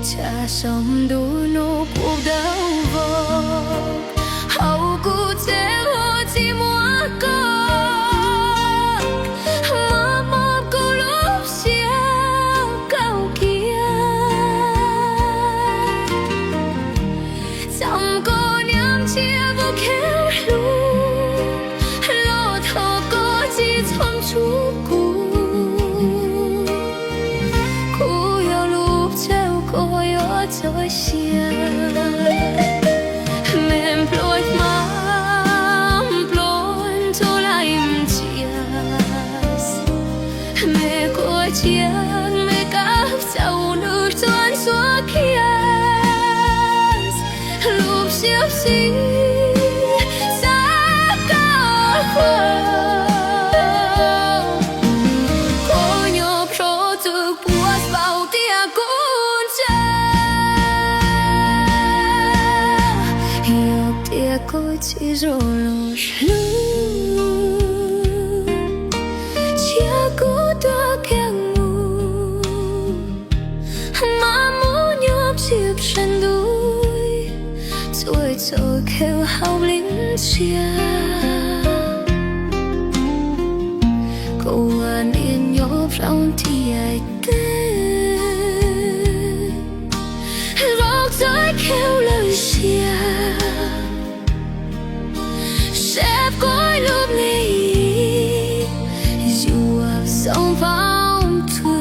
Tshav saum ntuj no puv dawb vog, hauv kuv tsev ua tsis muaj koj, mos mos kuv lub siab kaum kiag. Txom koj niam ntsia vau khev hlub, los thov koj tsis txhob ntshua kuv. Kuv yog lub tsev koj yuav txoj sia, me nplooj hmab nplooj ntxuav laim ntsia, me kuv cia me kab txaus nws tuaj ntxuav kiag lub siab xis xav koj ua. Koj nyob rau txwv puas vau tias kuv ntshai, yog tias koj tsis zoo los hlub, cia kuv tuag kiag mus, mas mus nyob tsis pom ntuj, txhua txoj kev hauv lub ntsiab. Kuv ua niam nyob rau ntiaj teb, vau txoj kev lawm siab, seb kuv lub me yuav zoo vau twg.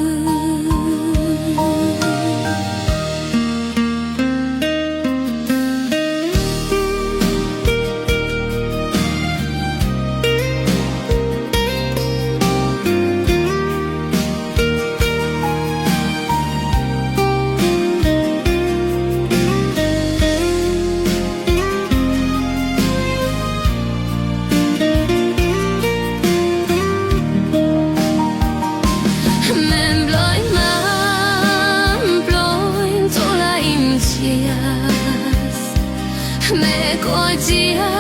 Me nplooj hmab nplooj ntxuav laim ntsia, me kuv cia